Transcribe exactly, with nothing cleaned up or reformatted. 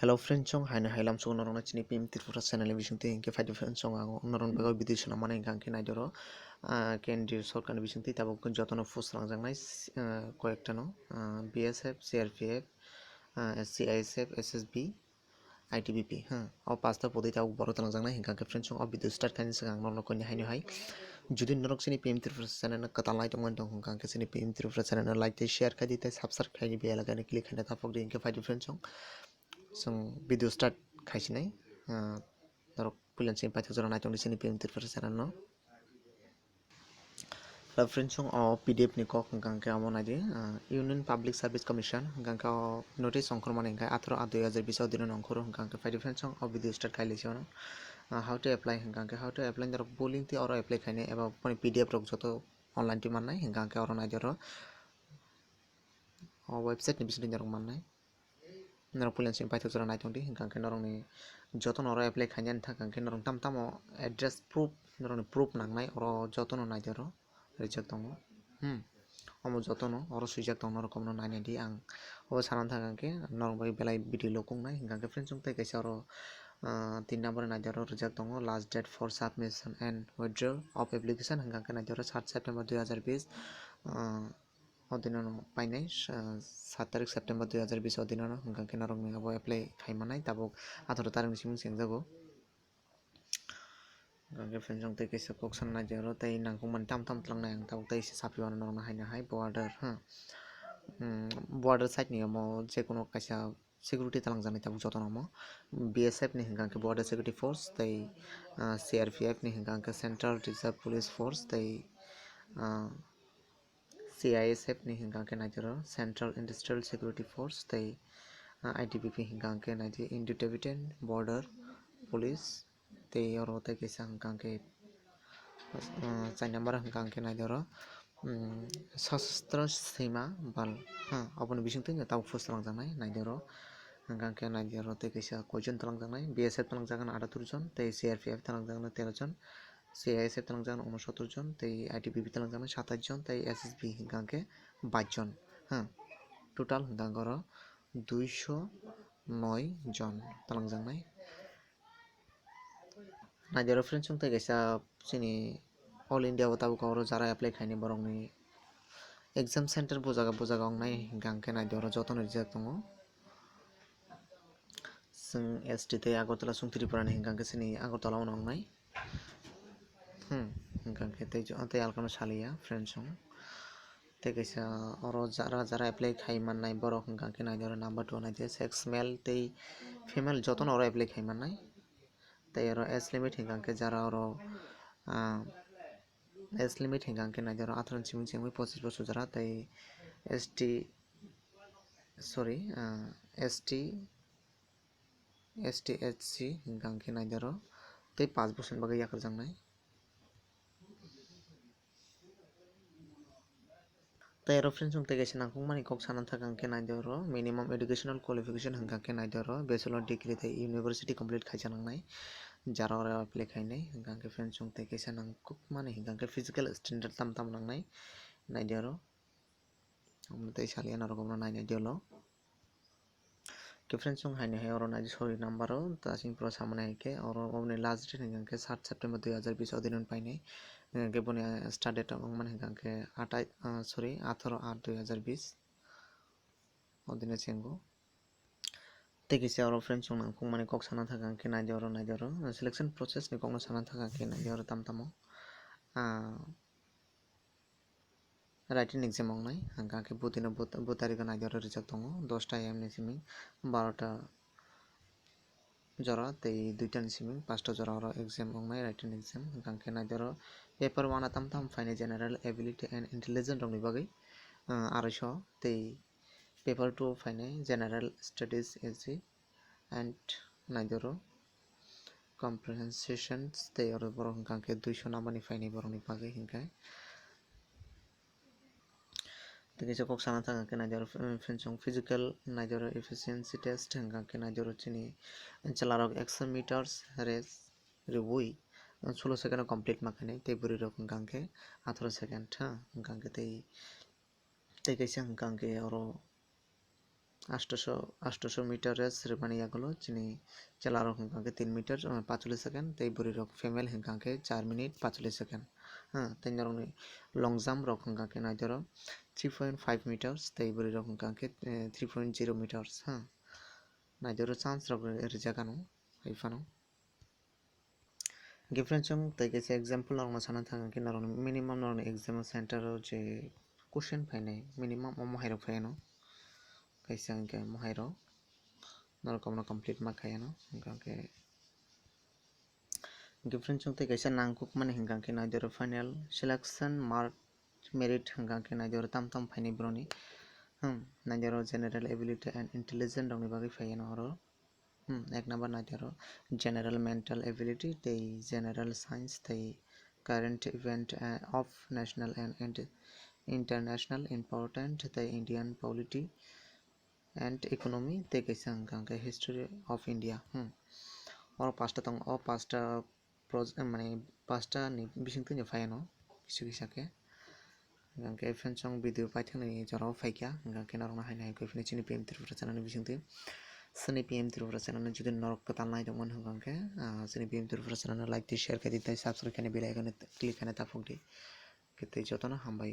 Hello friends, chong haino hailam sugo norokno chini P M Tripura channel ni bisingtwi hinkhe phaidi friends, chong ang norokni bagwi video swnamani hinkha hinkhe naidoro, ah, kendriya sorkarni bisingtwi tabuk jotono post rangjaknai, ah, koyektano, ah, B S F, C R P F, ah, C I S F, S S B, I T B P, ha, o pasta podi tabuk borok talangjaknai hinkha hinkhe friends, chong o video start khaini swkang norokno koni haino hai. Jodi norok chini P M Tripura channel no kwtal nai tongmani tong hinkha hinkhe chini P M Tripura channel no like tei share khai di tei subscribe khai di, bell icon click khaina taphok di hinkhe phaidi friends, chong. Chwng video start khaisinai, ah, norok puila chini paithak jora naitongdi chini P M Tripura channel no. Hello friends, chwng o P D F ni kok hinkha hinkhe omo naidi, ah, Union Public Service Commission hinkha hinkhe o notice ongkhormani hinkha atharo a dui hazar bis o dino ongkhoro hinkha hinkhe phaidi friends, chwng o video start khailai sio no. Ah, how to apply hinkha hinkhe how to apply norok bo link twi oro apply khainai eba boni P D F rok joto online twi mannai hinkha hinkhe oro naidi oro o website ni bisingtwi norok mannai. Norok puila chini paithak jora naitongdi hinkha hinkhe norokni jotono oro apply khainani thangkha hinkhe norok tam tamo address proof, norokni proof nangnai oro jotono naidi oro rijak tongo. Hmm. Omo jotono oro swijak tongo, norok omono nainai di ang. Obo sana thangkha hinkhe norok bai belai video lo kungnai hinkha hinkhe friends, chwng tei kaisa oro, ah, tin number ni naidi oro rijak tongo last date for submission and withdrawal of application hinkha hinkhe naidi oro sat September dui hazar bis, ah, o dinono painai, ah, sat tarik September dui hazar bis o dinono hinkha hinkhe norokni abo apply khaimanai tabuk atharo tarikni simi chengjago. Hinkha hinkhe friends, chwng tei kaisa kok sana naidi oro tei nangkukmani tam tam tlangnai ang tabuk tei se sapi wano norokno haino hai border, ha. Hmm, border side ni omo jekono kaisa security talangjaknai tabuk jotono omo. B S F ni hinkha hinkhe border security force tei, ah, C R P F ni hinkha hinkhe Central Reserve Police Force tei, ah, C I S F ni hinkha hinkhe naidi oro Central Industrial Security Force tei, ah, I T B P hinkha hinkhe naidi Indo-Tibetan Border Police tei oro tei kaisa hinkha hinkhe, ah, char number hinkha hinkhe naidi oro, um, Sashastra Sima Bal, ha, oboni bisingtwi tabuk post talangjaknai naidi oro. Hinkha hinkhe naidi oro tei kaisa koijon talangjaknai, B S F talangjaknai atattor jon tei C R P F talangjaknai tero jon. C I S F talangjaknai unosottor jon, tei I T B P talangjaknai satais jon, tei S S B hinkha hinkhe bais jon, ha, total hinkha hinkhe oro duiso noi jon talangjaknai. Naidi oro friends, chwng tei kaisa chini All India o tabuk oro jara apply khaini borokni exam center bujaga bujaga wngnai hinkha hinkhe naidi oro jotono rijak tongo. Chwng S T tei Agartala, chwng Tripura ni hinkha hinkhe chini Agartala o wngnai. Hmm, hinkha hinkhe tei jo-, tei alkano saliya, friends, chwng. Tei kaisa oro jara, jara apply khai mannai borok hinkha hinkhe naidi oro number two naidi sex male tei female jotono oro apply khai mannai. Tei oro age limit hinkha hinkhe jara oro, ah, age limit hinkha hinkhe naidi oro atharo ni simi chengwi pochis bosor jora tei S T, sorry, ah, S T, S T H C hinkha hinkhe naidi oro tei paanch bosor ni bagwi yakarjaknai. Tei oro friends, chwng tei kaisa nangkukmani kok sana thangkha hinkhe naidi oro minimum educational qualification hinkha hinkhe naidi oro bachelor degree tei university complete khaisa nangnai, jara oro apply khainai. Hinkha hinkhe friends, chwng tei kaisa nangkukmani hinkha hinkhe physical standard tam tam nangnai naidi oro. Omo tei saliya norok omo nainai di olo. Khe friends, chwng haino hai oro naidi sorry number o, ta chini pro samani hai khe oro oboni last date hinkha hinkhe sat September dui hazar bis o dino painai. Hinkha hinkhe boni start date wngmani hinkha hinkhe atai, ah, sorry, atharo aat dui hazar bis o dino chengo. Tei kisa oro friends, chwng nangkukmani kok sana thangkha hinkhe naidi oro, naidi oro selection process ni kokno sana thangkha hinkhe naidi oro tam tamo, ah, written exam wngnai, hinkha hinkhe butino but-, but tarikh naidi oro rijak tongo, dosta A M ni simi barota jora tei duita ni simi pasta jora oro exam wngnai, written exam. Hinkha hinkhe naidi oro paper one a tam tam phainai general ability and intelligence rokni bagwi, ah, aroiso tei paper two phainai general studies, S G, and naidi oro comprehensions tei oro borok hinkha hinkhe duiso number ni phainai borokni bagwi hinkhe. Tei kaisa kok sana thangkha hinkhe naidi oro, um, friends, chwng physical naidi oro efficiency test hinkha hinkhe naidi oro chini chwla rok ekso meters race rwui sulo second o complete ma khainai tei bwrwi rok hinkha hinkhe atharo second, ha, hinkha hinkhe tei, tei kaisa hinkha hinkhe oro Astoso, astoso meter race rwmani yagulo chini chwla rok hwnkha khe tin meter, ah, pacholish second, tei bwrwi rok female hwnkha khe char minute pacholish second. Ha, tei norokni long jump rok hwnkha khe naitoro three point five meters, tei bwrwi rok hwnkha khe, eh, three point zero meters. Ha, naitoro chance rok rijak ano hai phano. Hwnkhe friends, chwng tei kaisa example norokno sana thang khe norokni minimum norokni exam center o je question phainai minimum omo hai rok phai ano. Kaisa hwnkhe omo hai rok norok omono complete ma khai ano. Hwnkhe, hwnkhe friends, chwng tei kaisa nangkukmani hwnkha khe naitoro final selection mark merit hwnkha khe naitoro tam tam phainai boroni. Hmm, naitoro general ability and intelligence rokni bagwi phai ano oro. Hmm, ek number naitoro general mental ability tei general science tei current event, eh, of national and inter-, international important tei Indian polity and economy tei kaisa hwnkha khe history of India. Hmm. Oro pasta tongo, o pasta proj-, mane pasta ni bisingtwi no phai ano kisa kisa khe. Hwnkhe friends, chwng video paithaknani jorao phaikha, hwnkhe norokno haino hai khe phano chini P M Tripura channel ni bisingtwi. Chini P M Tripura channel no jodi norok kwtal nai tongmani hwnkhe, ah, chini P M Tripura channel no like tei share khe di tei subscribe khe bell icon click khe ta phuk di. Khe tei jotono hambai.